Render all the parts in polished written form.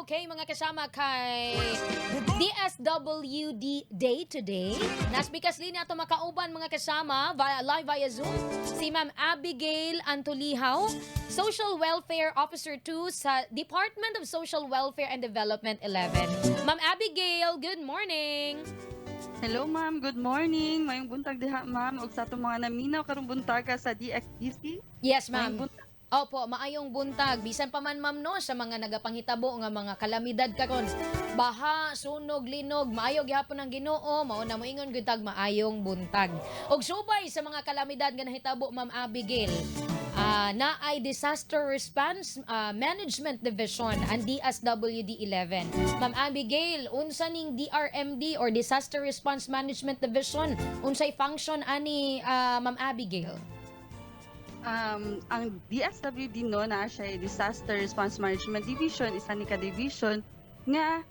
Okay, mga kasama, kay DSWD Day today. Nasbikas linya ato makauban, mga kasama, via live via Zoom si Ma'am Abigail Antolihaw, Social Welfare Officer 2 sa Department of Social Welfare and Development 11. Ma'am Abigail, good morning. Hello ma'am, good morning. Maayong buntag diha, ma'am, ug sa atong mga naminaw karong buntaga sa DXDC. Yes, Maayong ma'am. buntag. Opo, maayong buntag. Bisan pa man, ma'am, no, sa mga nagapanghitabo nga mga kalamidad karon. Baha, sunog, linog, maayo gihapon ang Ginoo, mao na moingon gyud tag maayong buntag. Og subay sa mga kalamidad nga nahitabo, Ma'am Abigail, naay Disaster Response Management Division ang DSWD 11. Ma'am Abigail, unsa ning DRMD or Disaster Response Management Division? Unsay function ani, Ma'am Abigail? Ang DSWD no na siya ay Disaster Response Management Division, isa ni ka division nga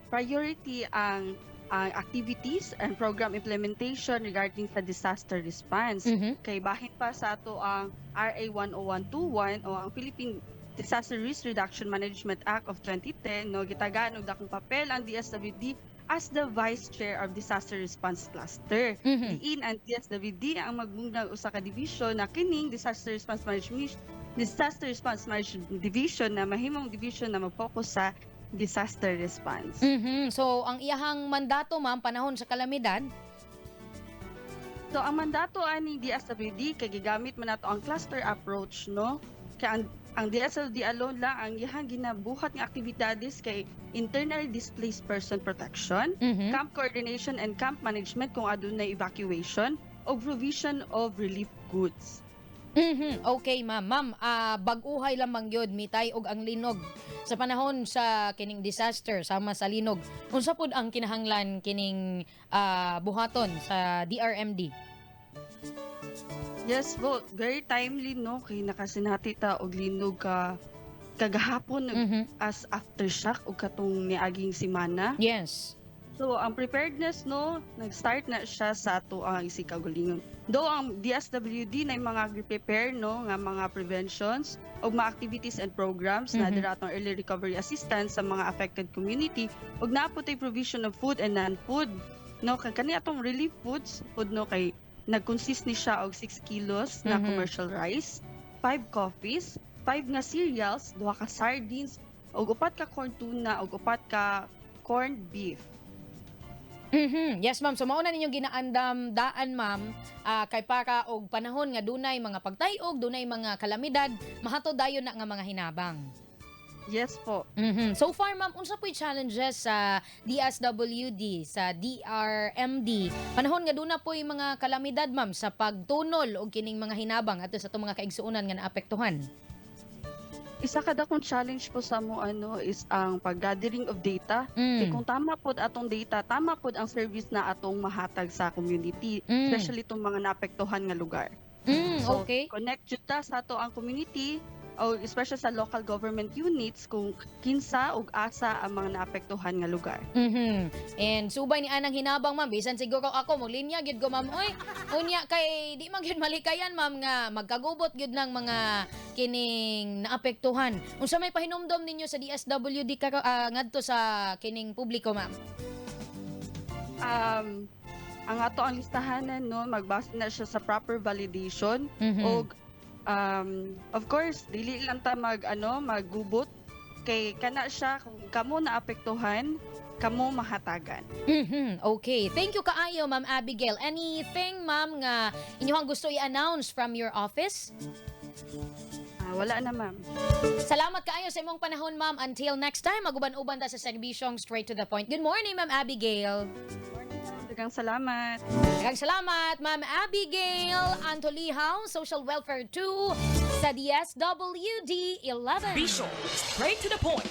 priority ang activities and program implementation regarding sa disaster response. Kay bahin pa sa ato ang RA 10121 o ang Philippine Disaster Risk Reduction Management Act of 2010 no, gitagaan og dakong papel ang DSWD as the vice chair of Disaster Response Cluster. Diin ang DSWD ang magbungnag usa ka division na kining Disaster Response Management Division na mahimong division na mag-focus sa disaster response. So, ang iyahang mandato, ma'am, panahon sa kalamidad? So ang mandato ani DSWD kay gigamit man nato ang cluster approach no. Kay ang DSWD alone lang ang iyahang ginabuhat nga aktibidades kay internally displaced person protection, camp coordination and camp management kung adunay evacuation, o provision of relief goods. Okay, ma'am. Ma'am, bag-uhay lamang yun, mitay-og ang linog. Sa panahon sa kining disaster, sama sa linog, unsa pod ang kinahanglan kining buhaton sa DRMD? Yes po, very timely no kay nakasinati ta og linog ka kagahapon as aftershock og katong niaging semana. So ang preparedness no, nag-start na siya sa ato ang isig kaugalingon. Though ang DSWD na mga prepare no nga mga preventions og mga activities and programs na dira atong early recovery assistance sa mga affected community ug naa pod tay provision of food and non-food no. Kay kani atong relief foods food no, kay nag-consist ni siya og 6 kilos na commercial rice, 5 coffees, 5 nga cereals, duha ka sardines, ug upat ka corn tuna ug upat ka corned beef. Yes, ma'am. So mao na ninyong ginaandam daan, ma'am, kay para og panahon nga dunay mga pagtayog, dunay mga kalamidad, mahatod dayon na nga mga hinabang. Yes po. So far, ma'am, unsa po'y challenges sa DSWD, sa DRMD? Panahon nga duna po'y mga kalamidad, ma'am, sa pagtunol og kining mga hinabang ato sa atong mga kaigsuonan nga naapektuhan. Isa ka dakong challenge po sa mo ano is ang pag-gathering of data. Kay kung tama pod atong data, tama pod ang service na atong mahatag sa community, especially itong mga naapektuhan nga lugar. So, connect jud ta sa ato ang community o especially sa local government units kung kinsa ug asa ang mga naapektuhan nga lugar. And subay ni anang hinabang, ma'am, bisan siguro ako mo linya gyud ko, ma'am, oy. Unya kay di man gyud malikayan, ma'am, nga magkagubot gyud ng mga kining naapektuhan. Unsa may pahinumdom ninyo sa DSWD ngadto sa kining publiko, ma'am? Ang ato ang listahanan no, magbase na siya sa proper validation og of course dili lang ta mag ano maggubot kay kana siya kung kamo naapektuhan, kamo mahatagan. Okay. Thank you kaayo, Ma'am Abigail. Anything, ma'am, nga inyong gusto i-announce from your office? Ah, wala na, ma'am. Salamat kaayo sa imong panahon, ma'am. Until next time, maguban-uban ta sa serbisyong Straight to the Point. Good morning, Ma'am Abigail. Daghang salamat. Daghang salamat, Ma'am Abigail Antolihaw, Social Welfare 2 sa DSWD 11. Be sure, straight to the point.